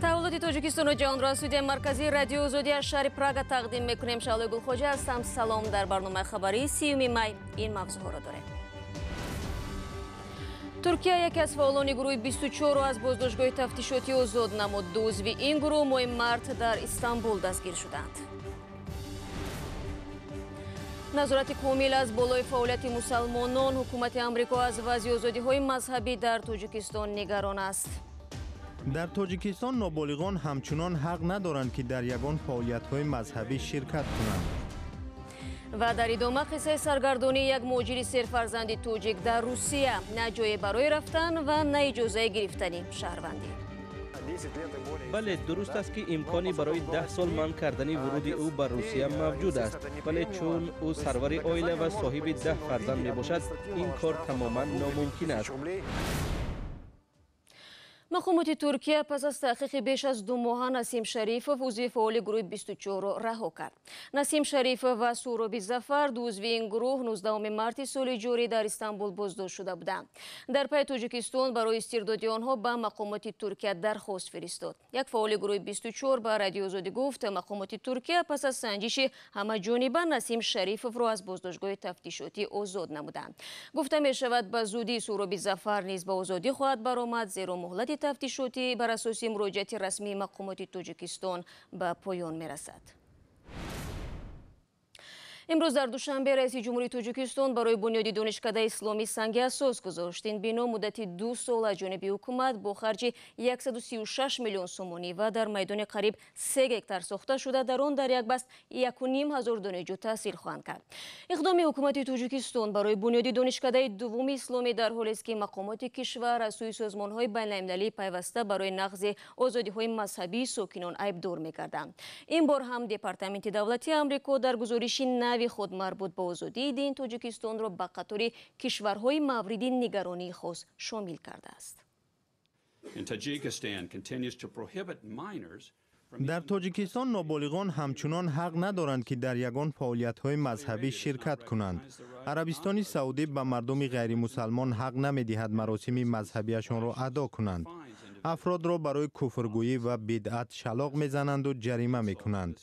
Таваллуди Тоҷикистону ҷаҳонро аз студияи марказии Радиои Озодӣ аз шаҳри Прага тақдим мекунем. Шаҳлои Гулхоҷа ҳастам. Салом. Дар барномаи хабарии 30 май ин мавзӯъҳоро дорем. Туркия яке аз фаъолони гурӯҳи 24-ро аз боздоштгоҳи тафтишотӣ озод намуд. Ду узви ин гурӯҳ моҳи март дар Истанбул дастгир шуданд. Назорати комил аз болои фаъолияти мусалмонон. Ҳукумати Амрико аз вазъи озодиҳои мазҳабӣ дар Тоҷикистон нигарон аст. Дар Тоҷикистон ноболиғон ҳамчунон ҳақ надоранд, ки дар ягон фаъолиятҳои мазҳабӣ ширкат кунанд. Ва дар идома қиссаи саргардонии як муҳоҷири серфарзанди тоҷик дар Русия. На ҷое барои рафтан ва на иҷозаи гирифтани шаҳрвандӣ. Бале, дуруст аст, ки имкони барои 10 сол манъ кардани вуруди ӯ ба Русия мавҷуд аст, вале чун ӯ сарвари оила ва соҳиби 10 фарзанд мебошад, ин кор тамоман номумкин аст. Мақомоти Туркия пас аз таҳқиқи беш аз 2 моҳа Насим Шарифов, узви фаъоли гурӯҳи 24-ро раҳо кард. Насим Шарифов ва Суҳроби Зафар, ду узви ин гурӯҳ, 19 марти соли ҷорӣ дар Истанбул боздошт шуда буданд. Дар пайи Тоҷикистон барои истирдоди онҳо ба мақомоти Туркия дархост фиристод. Як фаъоли гурӯҳи 24 ба Радиои Озодӣ гуфт, мақомоти Туркия пас аз санҷиши ҳамаҷониба Насим Шарифовро аз боздоштгоҳи тафтишотӣ озод намуданд. Гуфта мешавад, ба зудӣ Суҳроби Зафар низ ба озодӣ хоҳад баромад, зеро муҳлати тафтишотӣ бар асоси муроҷиати расмии мақомоти Тоҷикистон ба поён мерасад. Имрӯз дар Душанбе раиси ҷумҳурии Тоҷикистон барои бунёди донишкадаи исломӣ санги асос гузошт. Ин бино муддати 2 сол аз ҷониби ҳукумат бо харҷи 136 миллион сомонӣ ва дар майдони қариб 3 гектар сохта шуда, дар он дар як баст 1,5 ҳазор донишҷӯ таҳсил хоҳанд кард. Иқдоми ҳукумати Тоҷикистон барои бунёди донишкадаи дуввуми исломӣ дар ҳолест, ки мақомоти кишвар аз сӯи созмонҳои байналмилалӣ пайваста барои нақзи озодиҳои мазҳабии сокинон айбдор мекарданд. Ин бор ҳам Департаменти давлатии Амрико дар гузориши нави худ марбут ба озодии дин Тоҷикистонро ба қатори кишварҳои мавриди нигаронии хос шомил кардааст. Дар Тоҷикистон ноболиғон ҳамчунон ҳақ надоранд, ки дар ягон фаъолиятҳои мазҳабӣ ширкат кунанд. Арабистони Саудӣ ба мардуми ғайримусалмон ҳақ намедиҳад маросими мазҳабиашонро адо кунанд. Афродро барои куфргӯӣ ва бидъат шалоқ мезананду ҷарима мекунанд.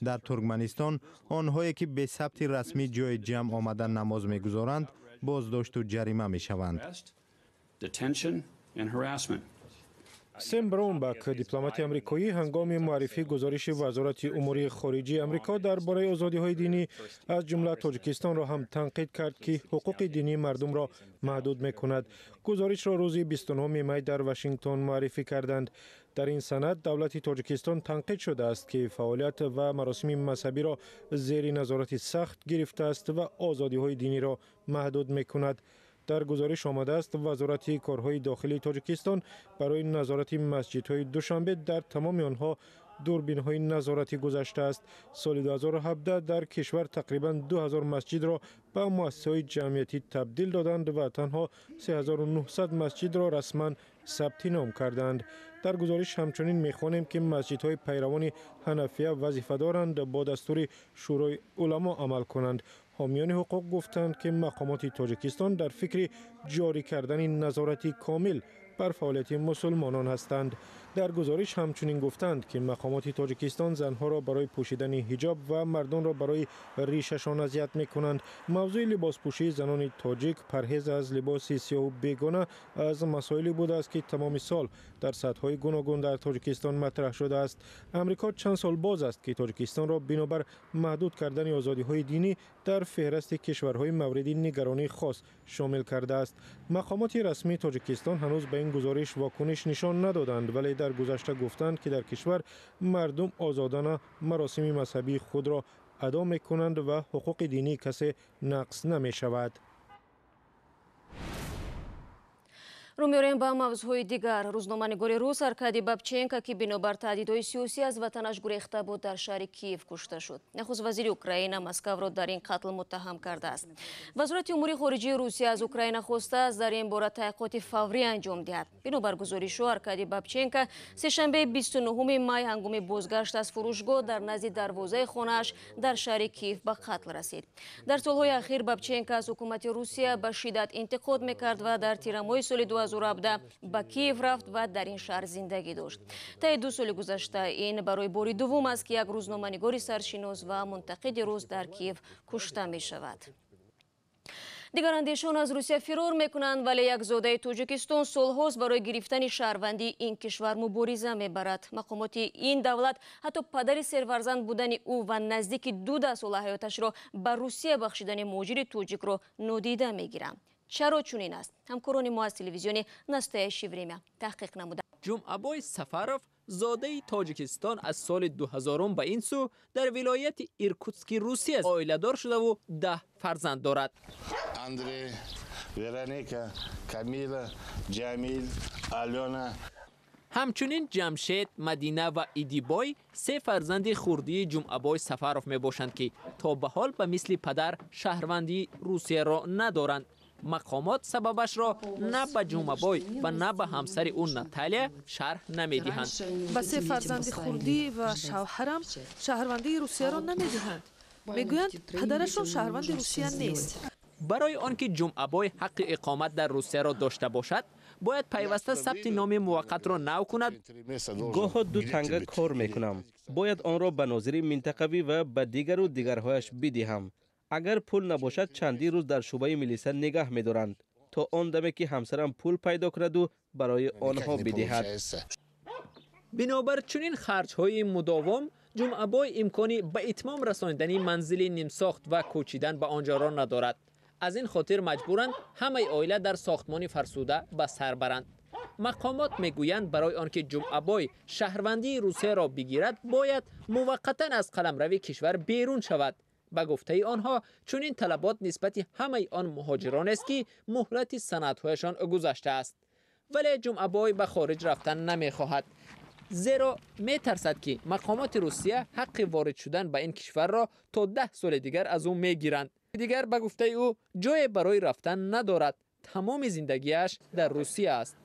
Дар Туркманистон онҳое, ки бе сабти расмӣ ҷои ҷамъ омада намоз мегузоранд, боздошту ҷарима мешаванд. Сем Браунбак, дипломати амрикоӣ, ҳангоми муаррифии гузориши Вазорати умури хориҷии Амрико дар бораи озодиҳои динӣ аз ҷумла Тоҷикистонро ҳам танқид кард, ки ҳуқуқи динии мардумро маҳдуд мекунад. Гузоришро рӯзи 29 май дар Вашингтон муаррифӣ карданд. Дар ин санад давлати Тоҷикистон танқид шудааст, ки фаъолият ва маросими мазҳабиро зери назорати сахт гирифтааст ва озодиҳои диниро маҳдуд мекунад. Дар гузориш омадааст, Вазорати корҳои дохилии Тоҷикистон барои назорати масҷидҳои Душанбе дар тамоми онҳо дурбинҳои назоратӣ гузаштааст. Соли 2017 дар кишвар тақрибан 2000 масҷидро ба муассисаҳои ҷамъиятӣ табдил доданд ва танҳо 3900 масҷидро расман сабти ном карданд. Дар гузориш ҳамчунин мехонем, ки масҷидҳои пайравони ҳанафия вазифа доранд бо дастури Шӯрои уламо амал кунанд. Ҳомиёни ҳуқуқ гуфтанд, ки мақомоти Тоҷикистон дар фикри ҷорӣ кардани назорати комил бар фаъолияти мусулмонон ҳастанд. Дар гузориш ҳамчунин гуфтанд, ки мақомоти Тоҷикистон занҳоро барои пӯшидани ҳиҷоб ва мардонро барои ришашон азият мекунанд. Мавзӯи либоспӯшии занони тоҷик, парҳез аз либоси сиёҳу бегона аз масоиле будааст, ки тамоми сол дар сатҳҳои гуногун дар Тоҷикистон матраҳ шудааст. Амрико чанд сол боз аст, ки Тоҷикистонро бинобар маҳдуд кардани озодиҳои динӣ дар феҳрасти кишварҳои мавриди нигаронии хос шомил кардааст. Мақомоти расмии Тоҷикистон ҳанӯз ба ин гузориш вокуниш нишон надоданд, вале дар гузашта гуфтанд, ки дар кишвар мардум озодона маросими мазҳабии худро адо мекунанд ва ҳуқуқи динии касе нақз намешавад. Рӯ меорем ба мавзӯъҳои дигар. Рӯзноманигори рус Аркадий Бабченко, ки бинобар таҳдидҳои сиёсӣ аз ватанаш гурехта буд, дар шаҳри Киев кушта шуд. Нахуст вазири Украина Москваро дар ин қатл муттаҳам кардааст. Вазорати умури хориҷии Русия аз Украина хостааст, дар ин бора таҳқиқоти фаврӣ анҷом диҳад. Бинобар гузоришҳо, Аркадий Бабченко сешанбеи 29 май ҳангоми бозгашт аз фурӯшгоҳ дар назди дарвозаи хонааш дар шаҳри Киев ба қатл расид. Дар солҳои ахир Бабченко аз ҳукумати Русия ба шиддат интиқод мекард ва дар тирамоҳи соли 2017 ба Киев рафт ва дар ин шаҳр зиндагӣ дошт. Таи 2 соли гузашта ин барои бори дуввум аст, ки як рӯзноманигори саршинос ва мунтақиди рус дар Киев кушта мешавад. Дигарандешон аз Русия фирор мекунанд, вале як зодаи Тоҷикистон солҳост барои гирифтани шаҳрвандии ин кишвар мубориза мебарад. Мақомоти ин давлат ҳатто падари серфарзанд будани ӯ ва наздики 12 сола ҳаёташро ба Русия бахшидани муҳоҷири тоҷикро нодида мегиранд. Чаро чунин аст? Ҳамкорони мо аз телевизиони «Настоящее время» таҳқиқ намуданд. Ҷумъабой Сафаров, зодаи Тоҷикистон, аз соли 2000 ба ин сӯ дар вилояти Иркутски Русия оиладор шудаву 10 фарзанд дорад. Андрей, Вероника, Камила, Ҷамил, Алена. Ҳамчунин Ҷамшед, Мадина ва Идибой се фарзанди хурдии Ҷумъабой Сафаров мебошанд, ки то ба ҳол ба мисли падар шаҳрвандии Русияро надоранд. Мақомот сабабашро на ба Ҷумъабой ва на ба ҳамсари ӯ Наталия шарҳ намедиҳанд. Ба се фарзанди хурдӣ ва шавҳарам шаҳрвандии Русияро намедиҳанд. Мегӯянд, падарашон шаҳрванди Русия нест. Барои он ки Ҷумъабой ҳаққи иқомат дар Русияро дошта бошад, бояд пайваста сабти номи муваққатро нав кунад. Гоҳо 2 танга кор мекунам. Бояд онро ба нозири минтақавӣ ва ба дигару дигарҳояш бидиҳам. Агар пул набошад, чандин рӯз дар шӯъбаи милиса нигаҳ медоранд, то он даме ки ҳамсарам пул пайдо кунаду барои онҳо бидиҳад. Бинобар чунин харҷҳои мудовом, Ҷумъабой имкони ба итмом расонидани манзили нимсохт ва кӯчидан ба он ҷоро надорад. Аз ин хотир маҷбуранд ҳамаи оила дар сохтмони фарсуда ба сар баранд. Мақомот мегӯянд, барои он ки Ҷумъабой шаҳрвандии Русияро бигирад, бояд муваққатан аз қаламрави кишвар берун шавад. Ба гуфтаи онҳо, чунин талабот нисбати ҳамаи он муҳоҷиронест, ки муҳлати санадҳояшон гузаштааст. Вале Ҷумъабой ба хориҷ рафтан намехоҳад, зеро метарсад, ки мақомоти Русия ҳаққи ворид шудан ба ин кишварро то 10 соли дигар аз ӯ мегиранд. Дигар, ба гуфтаи ӯ, ҷое барои рафтан надорад. Тамоми зиндагиаш дар Русия аст.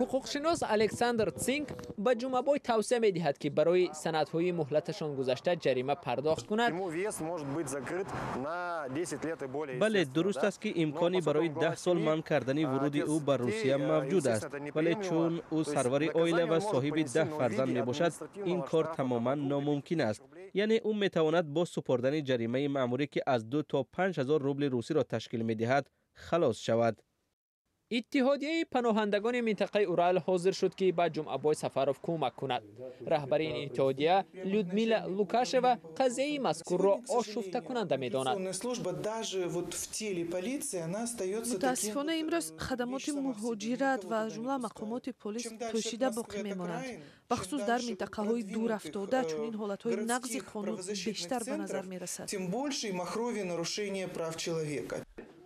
Ҳуқуқшинос Александр Цинк ба Ҷумъабой тавсия медиҳад, ки барои санадҳои муҳлаташон гузашта ҷарима пардохт кунад. Бале, дуруст аст, ки имкони барои 10 сол манъ кардани вуруди ӯ ба Русия мавҷуд аст, вале чун ӯ сарвари оила ва соҳиби 10 фарзанд мебошад, ин кор тамоман номумкин аст. Яъне ӯ метавонад бо супордани ҷаримаи маъмурӣ, ки аз 2 то 5 ҳазор рубли русиро ташкил медиҳад, халос шавад. Иттиҳодияи паноҳандагони минтақаи Урал ҳозир шуд, ки ба Ҷумъабой Сафаров кӯмак кунад. Раҳбари ин иттиҳодия Людмила Лукашева қазияи мазкурро ошуфтакунанда медонад. Мутаассифона, имрӯз хадамоти муҳоҷират ва аз ҷумла мақомоти полис пӯшида боқӣ мемонанд. Бахусус дар минтақаҳои дурафтода чунин ҳолатҳои нақзи қонун бештар ба назар мерасад.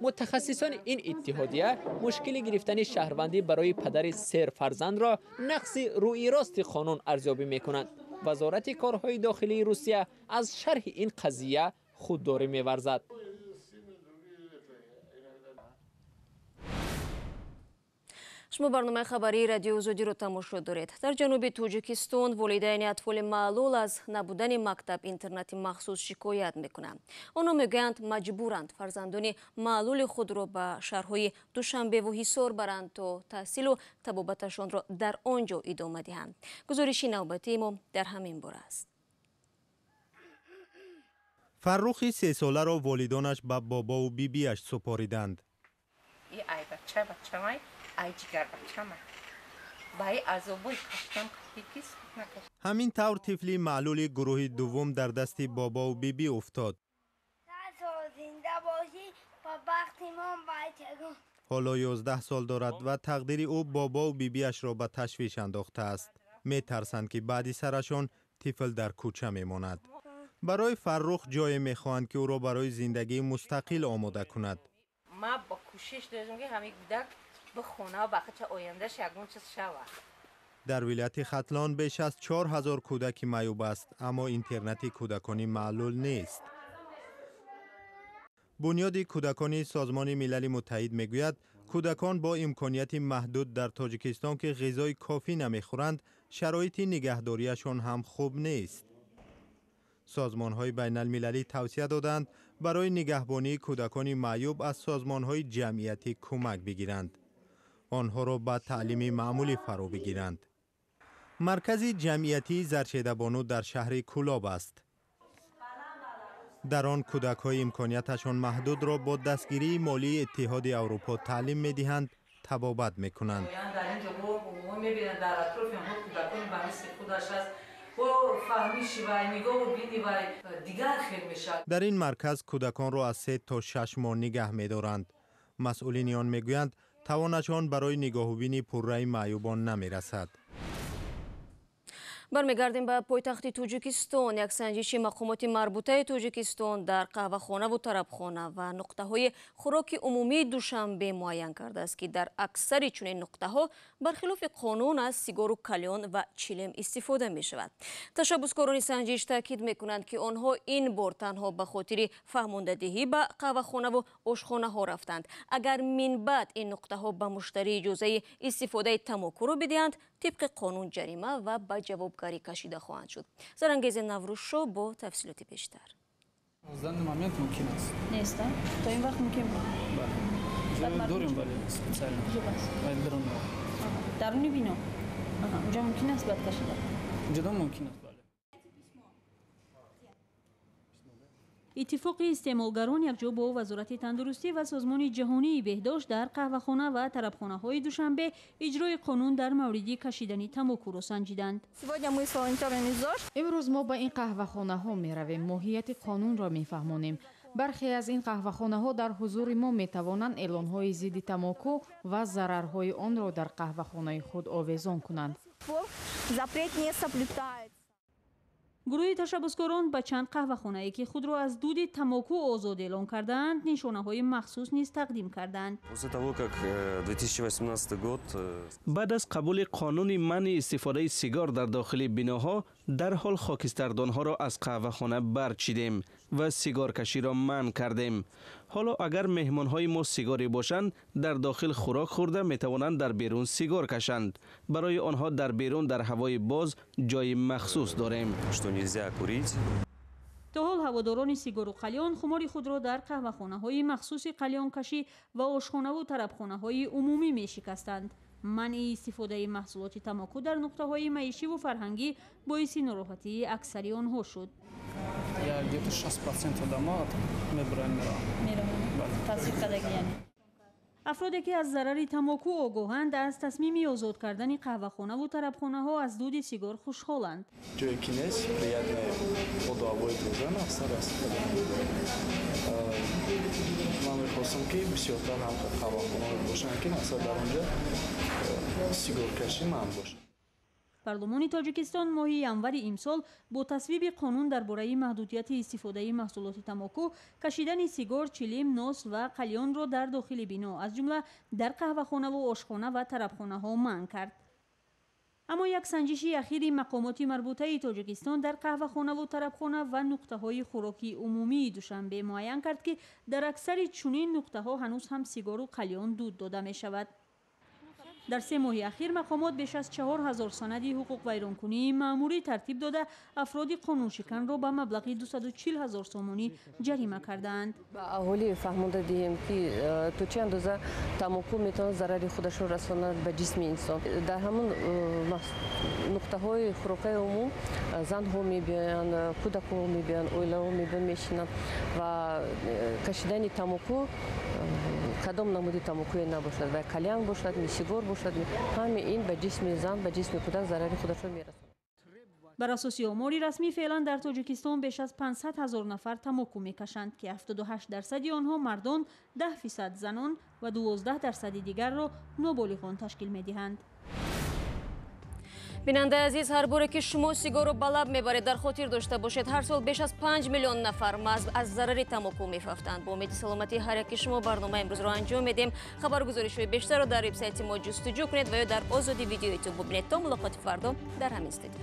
Мутахассисони ин иттиҳодия мушкили гирифтани шаҳрвандӣ барои падари серфарзандро нақси рӯи рости қонун арзёбӣ мекунанд. Вазорати корҳои дохилии Русия аз шарҳи ин қазия худдорӣ меварзад. Шумо барномаи хабарии Радиои Озодиро тамошо доред. Дар ҷануби Тоҷикистон волидайни атфоли маълул аз набудани мактаб интернати махсус шикоят мекунанд. Онҳо мегӯянд, маҷбуранд фарзандони маълули худро ба шаҳрҳои Душанбеву Ҳисор баранд, то таҳсилу табобаташонро дар он ҷо идома диҳанд. Гузориши навбатии мо дар ҳамин бора аст. Фаррухи 3-соларо волидонаш ба бобову бибиаш супориданд. Ҳамин тавр тифли маълули гурӯҳи дуввум дар дасти бобову бибӣ уфтод. Ҳоло 11 сол дорад ва тақдири ӯ бобову бибиашро ба ташвиш андохтааст. Метарсанд, ки баъди сарашон тифл дар кӯча мемонад. Барои Фаррух ҷое мехоҳанд, ки ӯро барои зиндагии мустақил омода кунад. Ма бо кӯшиш дорем, ки ҳамин кӯдак бихона ва бахча ояндааш ягон чиз шавад. Дар вилояти Хатлон беш аз 4000 кӯдаки маъюб аст, аммо интернати кӯдакони маълул нест. Бунёди кӯдакони Созмони Милали Муттаҳид мегӯяд, кӯдакон бо имконияти маҳдуд дар Тоҷикистон, ки ғизои кофӣ намехӯранд, шароити нигаҳдориашон ҳам хуб нест. Созмонҳои байналмилалӣ тавсия доданд, барои нигаҳбонии кӯдакони маъюб аз созмонҳои ҷамъиятӣ кӯмак бигиранд. Онҳоро ба таълими маъмулӣ фаро бигиранд. Маркази ҷамъиятии Заршедабону дар шаҳри Кӯлоб аст. Дар он кӯдакҳои имконияташон маҳдудро бо дастгирии молии Иттиҳоди Аврупо таълим медиҳанд, табобат мекунанд. Дар ин ҷо мебинанд, дар атрофи онҳо кӯдакони ба мисли худаш аст. Бо фаҳмиши вай, нигоҳу бини вай дигар хел мешавад. Дар ин марказ кӯдаконро аз 3 то 6 моҳ нигаҳ медоранд. Масъулини он мегӯянд, тавонашон барои нигоҳубини пурраи маъюбон намерасад. Бармегардем ба пойтахти Тоҷикистон. Як санҷиши мақомоти марбутаи Тоҷикистон дар қаҳвахонаву тарабхона ва нуқтаҳои хӯроки умумии Душанбе муайян кардааст, ки дар аксари чунин нуқтаҳо бархилофи қонун аз сигору калён ва чилем истифода мешавад. Ташаббускорони санҷиш таъкид мекунанд, ки онҳо ин бор танҳо ба хотири фаҳмондадиҳӣ ба қаҳвахонаву ошхонаҳо рафтанд. Агар минбаъд ин нуқтаҳо ба муштарӣ иҷозаи истифодаи тамокуро бидиҳанд, тибқи қонун ҷарима ва ба ҷавобгарӣ кашида хоҳанд шуд. Зарангези Наврӯзшо бо тафсилоти бештар. В момент мумкин аст. Нест, а? То ин вақт мумкин буд? Бале. Дорем, бале, специально. Даруни бино? Унҷо мумкин аст баъд кашида? Унҷо мумкин аст, бале. Иттифоқи истеъмолгарон якҷо бо Вазорати тандурустӣ ва Созмони ҷаҳонии беҳдошт дар қаҳвахона ва тарабхонаҳои Душанбе иҷрои қонун дар мавриди кашидани тамокуро санҷиданд. Имрӯз мо ба ин қаҳвахонаҳо меравем, моҳияти қонунро мефаҳмонем. Бархе аз ин қаҳвахонаҳо дар ҳузури мо метавонанд эълонҳои зидди тамоку ва зарарҳои онро дар қаҳвахонаи худ овезон кунанд. Гурӯҳи ташаббускорон ба чанд қаҳвахонае, ки худро аз дуди тамоку озод эълон кардаанд, нишонаҳои махсус низ тақдим карданд. Баъд аз қабули қонуни манъи истифодаи сигор дар дохили биноҳо, дарҳол хокистардонҳоро аз қаҳвахона барчидем ва сигоркаширо манъ кардем. Ҳоло агар меҳмонҳои мо сигорӣ бошанд, дар дохил хӯрок хӯрда метавонанд дар берун сигор кашанд. Барои онҳо дар берун дар ҳавои боз ҷои махсус дорем. То ҳол ҳаводорони сигору қалён хумори худро дар қаҳвахонаҳои махсуси қалёнкашӣ ва ошхонаву тарабхонаҳои умумӣ мешикастанд. Манъи истифодаи маҳсулоти тамоку дар нуқтаҳои маишиву фарҳангӣ боиси нороҳатии аксари онҳо шуд. Афроде ки аз зарари тамоку огоҳанд, аз тасмими озод кардани қаҳвахонаву тарабхонаҳо аз дуди сигор хушҳоланд. Ҷое ки нест, приятное боду ҳавои тоза нафсар аст. Ман мехостам, ки бисёртар ҳам қаҳвахонаҳо бошанд, ки масалан дар онҷо сигоркашӣ манъ бошад. Парлумони Тоҷикистон моҳи январи имсол бо тасвиби қонун дар бораи маҳдудияти истифодаи маҳсулоти тамоку, кашидани сигор, чилим, нос ва қалёнро дар дохили бино, аз ҷумла дар қаҳвахонаву ошхона ва тарабхонаҳо манъ кард. Аммо як санҷиши ахири мақомоти марбутаи Тоҷикистон дар қаҳвахонаву тарабхона ва нуқтаҳои хӯрокии умумии Душанбе муайян кард, ки дар аксари чунин нуқтаҳо ҳанӯз ҳам сигору қалён дуд дода мешавад. Дар 3 моҳи ахир мақомот беш аз 4000 санади ҳуқуқвайронкунии маъмурӣ тартиб дода, афроди қонуншиканро ба маблағи 240 000 сомонӣ ҷарима кардаанд. Ба аҳолӣ фаҳмонда диҳем, ки то чӣ андоза тамоку метавонад зарари худашро расонад ба ҷисми инсон. Дар ҳамон нуқтаҳои хӯрокаи умум занҳо мебиёянд, кӯдакҳо мебиёянд, оилаҳо мебиёянд, мешинанд ва кашидани тамоку, кадом намуди тамокуе набошад, ва кальян бошад, сигор бошад, ҳами ин ба ҷисми зан, ба ҷисми кӯдак зарари худашро мерасонад. Бар асоси омори расмӣ феълан дар Тоҷикистон беш аз 500 000 нафар тамоку мекашанд, ки 78% онҳо мардон, 10% занон ва 12% дигарро ноболиғон ташкил медиҳанд. Бинандаи азиз, ҳар боре ки шумо сигорро ба лаб мебаред, дар хотир дошта бошед, ҳар сол беш аз 5 миллион нафар аз зарари тамоку мефафтанд. Бо умеди саломатии ҳар яки шумо барномаи имрӯзро анҷом медиҳем. Хабаргузоришҳои бештарро дар вебсайти мо ҷустуҷӯ кунед ва ё дар Озодӣ видео ютуб бубинед. То мулоқоти фардо дар ҳамин студия.